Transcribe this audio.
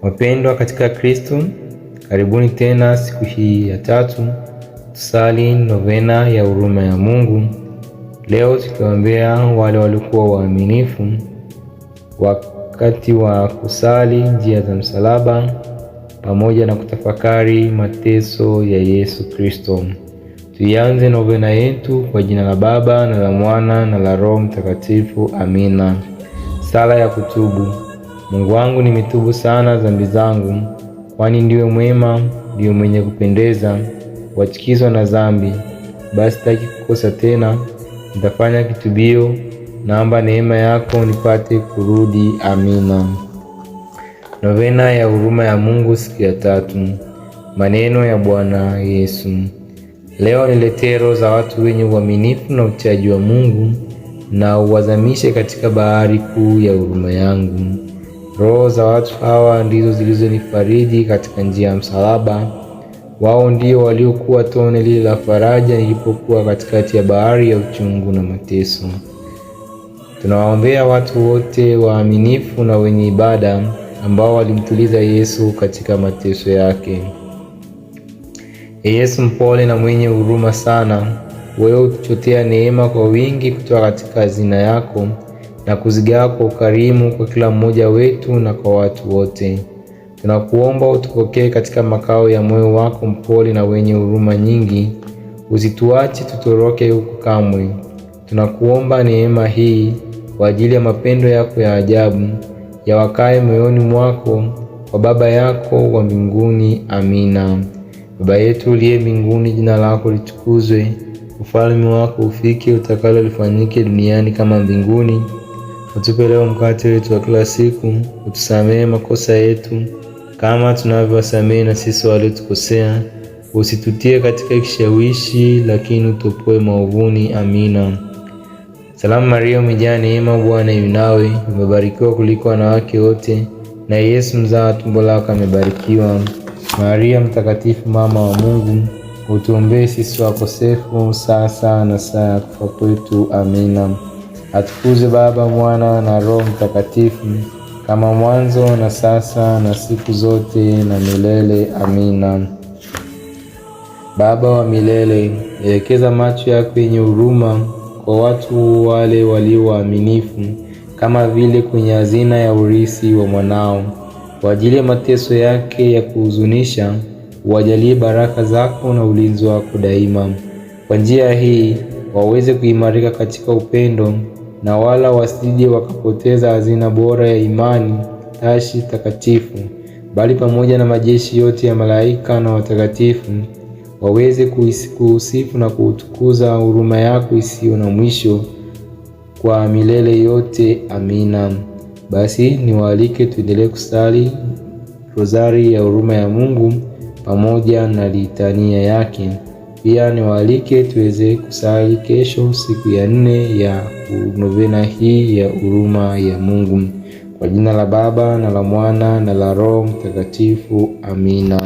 Wapendwa katika Kristo, karibuni tena siku hii ya tatu tusali novena ya huruma ya Mungu. Leo tukiwaombea wale waliokuwa waaminifu wakati wa kusali njia za msalaba pamoja na kutafakari mateso ya Yesu Kristo. Tuianze novena yetu kwa jina la Baba na la Mwana na la Roho Mtakatifu. Amina. Sala ya kutubu. Mungu wangu, nimetubu sana dhambi zangu, kwani ndiwe mwema, ndiwe mwenye kupendeza, wachikizwa na dhambi. Basi sitaki kukosa tena, nitafanya kitubio. Naomba neema yako nipate kurudi. Amina. Novena ya huruma ya Mungu, siku ya tatu. Maneno ya Bwana Yesu. Leo niletee roho za watu wenye uaminifu na uchaji wa Mungu, na uwazamishe katika bahari kuu ya huruma yangu. Roho za watu hawa ndizo zilizonifariji katika njia ya msalaba. Wao ndio waliokuwa tone lile la faraja nilipokuwa katikati ya bahari ya uchungu na mateso. Tunawaombea watu wote waaminifu na wenye ibada ambao walimtuliza Yesu katika mateso yake. Yesu mpole na mwenye huruma sana, wewe utuchotea neema kwa wingi kutoka katika hazina yako na kuzigawa kwa ukarimu kwa kila mmoja wetu na kwa watu wote. Tunakuomba utupokee katika makao ya moyo wako mpole na wenye huruma nyingi, usituache tutoroke huku kamwe. Tunakuomba neema hii kwa ajili ya mapendo yako ya ajabu yawakae moyoni mwako kwa Baba yako wa mbinguni. Amina. Baba yetu uliye mbinguni, jina lako litukuzwe, ufalme wako ufike, utakalo lifanyike duniani kama mbinguni. Utupe leo mkate wetu wa kila siku, utusamehe makosa yetu kama tunavyowasamehe na sisi waliotukosea, usitutie katika kishawishi, lakini utuopoe maovuni. Amina. Salamu Maria, umejaa neema, Bwana yu nawe, umebarikiwa kuliko wanawake wote, na Yesu mzao wa tumbo lako amebarikiwa. Maria Mtakatifu, mama wa Mungu, utuombee sisi wakosefu, sasa na saa ya kufa kwetu. Amina. Atukuze Baba, Mwana na Roho Mtakatifu, kama mwanzo na sasa na siku zote na milele. Amina. Baba wa milele, elekeza macho yako yenye huruma kwa watu wale walio waaminifu, kama vile kwenye hazina ya urithi wa mwanao. Kwa ajili ya mateso yake ya kuhuzunisha, uwajalie baraka zako na ulinzi wako daima. Kwa njia hii waweze kuimarika katika upendo na wala wasije wakapoteza hazina bora ya imani tashi takatifu, bali pamoja na majeshi yote ya malaika na watakatifu waweze kuusifu na kuutukuza huruma yako isiyo na mwisho kwa milele yote. Amina. Basi niwaalike tuendelee kusali rozari ya huruma ya Mungu pamoja na litania yake. Pia niwaalike tuweze kusali kesho, siku ya nne ya novena hii ya huruma ya Mungu. Kwa jina la Baba na la Mwana na la Roho Mtakatifu. Amina.